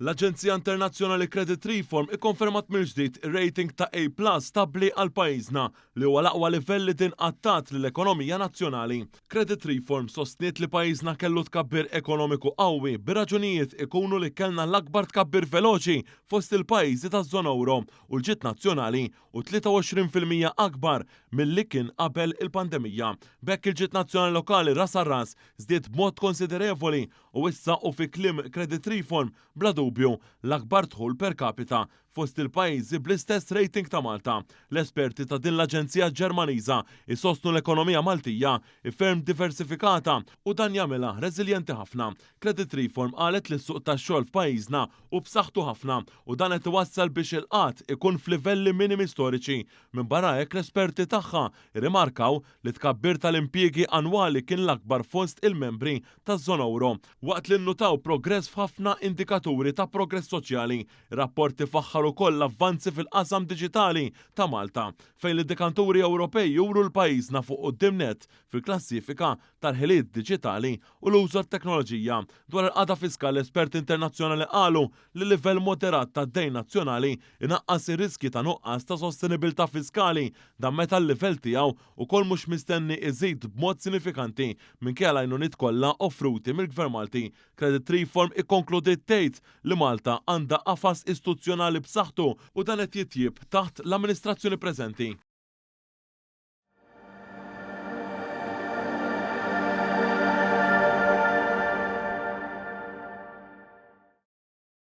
L-Aġenzija Internazzjonali Credit Reform ikkonfermat mill-ġdid ir-rating ta' A plus stabbli għal pajjiżna, li huwa l-aqwa livell li din qatt tat lill-ekonomija nazzjonali. Credit Reform sostniet li pajjiżna kellu tkabbir ekonomiku qawwi bir-raġunijiet ikunu li kellna l-akbar tkabbir veloċi fost il-pajjiżi taż-żona ewro u l-ġid nazzjonali hu 23% akbar milli kien qabel il-pandemija. B'hekk il-ġid nazzjonali lokali ras għal ras żdied b'mod konsiderevoli u issa hu fi kliem Credit Reform bla dubju l-akbar dħul per capita fost il-pajjiżi bl-istess rating ta' Malta. L-esperti ta' din l-aġenzija Ġermaniża jsostnu l-ekonomija Maltija hi ferm diversifikata u dan jagħmilha reżiljenti ħafna. Credit Reform qalet li s-suq tax-xogħol f'pajjiżna hu b'saħħtu ħafna u dan qed iwassal biex il-qgħad ikun f'livelli minimi storiċi. Minbarra hekk l-esperti tagħha rrimarkaw li t-tkabbir tal-impjiegi annwali kien l-akbar fost il-membri taż-żona ewro, waqt li nnutaw progress f'ħafna indikaturi ta' progress soċjali. Ir-rapport ifaħħar ukoll l-avvanzi fil-qasam diġitali ta' Malta, fejn l-indikanturi Ewropej juru 'l pajjiżna fuq quddiem nett fil-klassifika tal-ħiliet diġitali u l-użu tat-teknoloġija. Dwar il-qagħda fiskali esperti internazzjonali qalu li livell moderat ta' dejn nazzjonali jnaqqas ir-riskji ta' nuqqas ta' sostenibilità fiskali, dan meta l-livell tiegħu ukoll mhux mistenni iżid b'mod sinifikanti minkejja l-għajnuniet kollha offruti mill-Gvern Malti. Credit Reform ikkonkludiet tgħid li Malta għandha qafas istuzzjonali b'saħħtu u dan qed jitjieb taħt l-amministrazzjoni preżenti.